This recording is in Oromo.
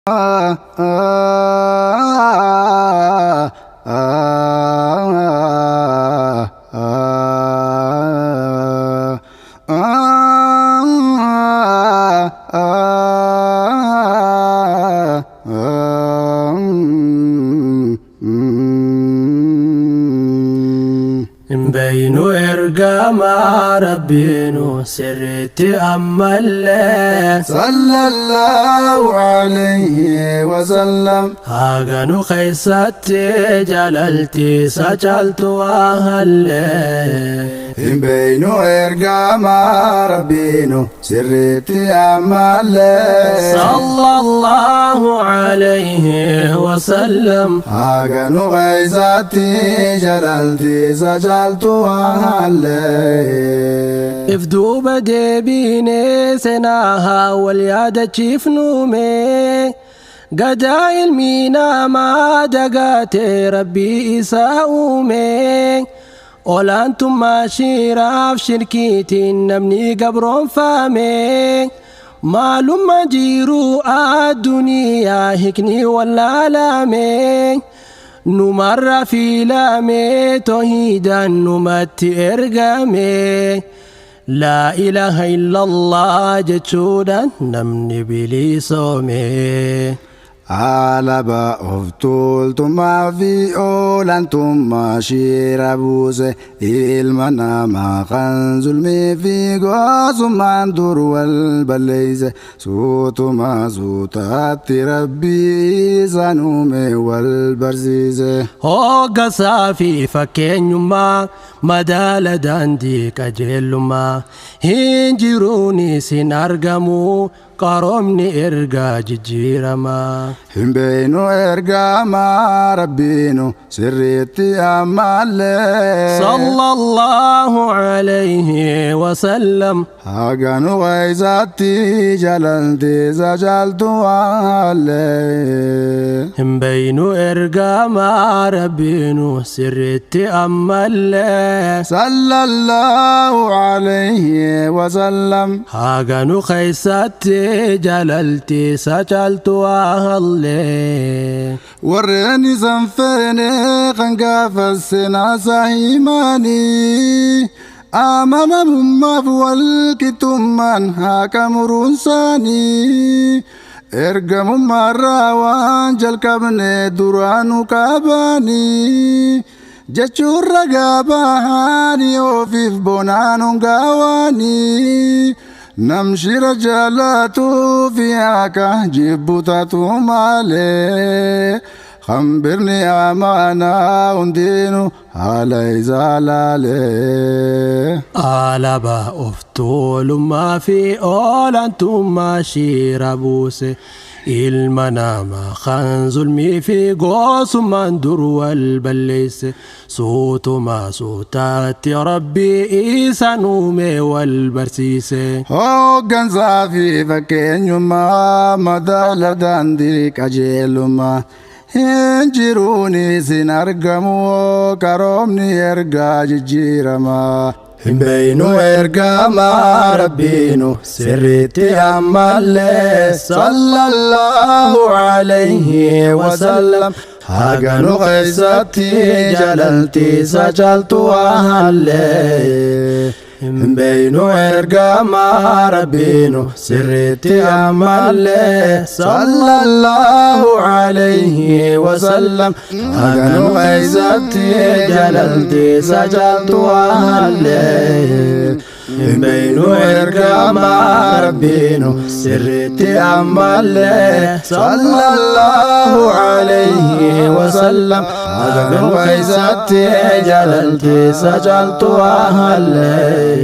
Hin ergamaa Rabbiinu sirriitti ammallee. Sallallahu alayhi wa sallam. Haganu keessatti jaalalti isa caaltu waa hallee. Hin beeynu ergamaa Rabbiinu sirriitti ammallee. Sallallahu alayhi wa sallam. Haganu keessatti jaalalti isa caaltu waa hallee. If duuba deebinee seenaa wal yaadachiifnume. Gadaa ilmi namaa dagaatee Rabbii isaa uume. Olaantummaa shiraaf shirkiitiin namni gabroonfame. Maalummaa jiruu addunyaa hiikni wallaalame. Numarra filame toohidaan numatti ergame. Laa ilaaha illallah jechuudhaan namni bilisoome. Alaba of tuultummaa fi olaantummaa shira buuse ilma namaa kan zulmii fi gosummaan dur wal balleeyse suutuma suutaatti Rabbii isaan uume wal barsiise. Hoggansaa fi fakkeenyummaa madaala daandii qajeelummaa hin jiruun isin argamu qaroomni ergaa jijjiiramaa. Hin beeynu ergamaa Rabbiinu sirriitti ammallee. Sallallahu alayhi wa sallam. Haganu keessatti jaalalti isa caaltu haallee. Hin beeynu ergamaa Rabbiinu sirriitti ammallee. Sallallahu alayhi wa sallam. Haganu keessatti jaalalti isa caaltu haallee. Warreen isan feene kan gaafa seenaa isaa himanii amanamummaaf wal qixxummaan haqa muruun isaanii ergamummaarraa waan jalqabne duraanuu qabanii jechuun ragaa bahanii ofiif bonaan hungaawanii namshira jaalaatuu fi haqa jibbu taatu malee hambirni amaanaa hundinuu haala isaa laalee. Alaabaa of tuulummaa fi olaantummaa shira buuse ilma namaa kan zulmii fi gosummaan dur wal balleesse suutuma suutaatti Rabbii isaan uume wal barsiise. Hooggansaa fi fakkeenyummaa madaala daandii qajeelummaa hin jiruun isin argamu qaroomni ergaa jijjiiramaa. Hin beeynu ergamaa Rabbiinu sirriitti ammallee. Sallallahu alayhi wa sallam. Haganu keessatti jaalalti isa caaltu haallee. Hin beeynu ergamaa Rabbiinu sirriitti ammallee. Sallallahu alayhi wa sallam. Haganu keessatti jaalalti isa caaltu haallee. Hin beeynu ergamaa Rabbiinu sirriitti ammallee. Sallallahu alayhi wa sallam. Haganu keessatti jaalalti isa caaltu haallee.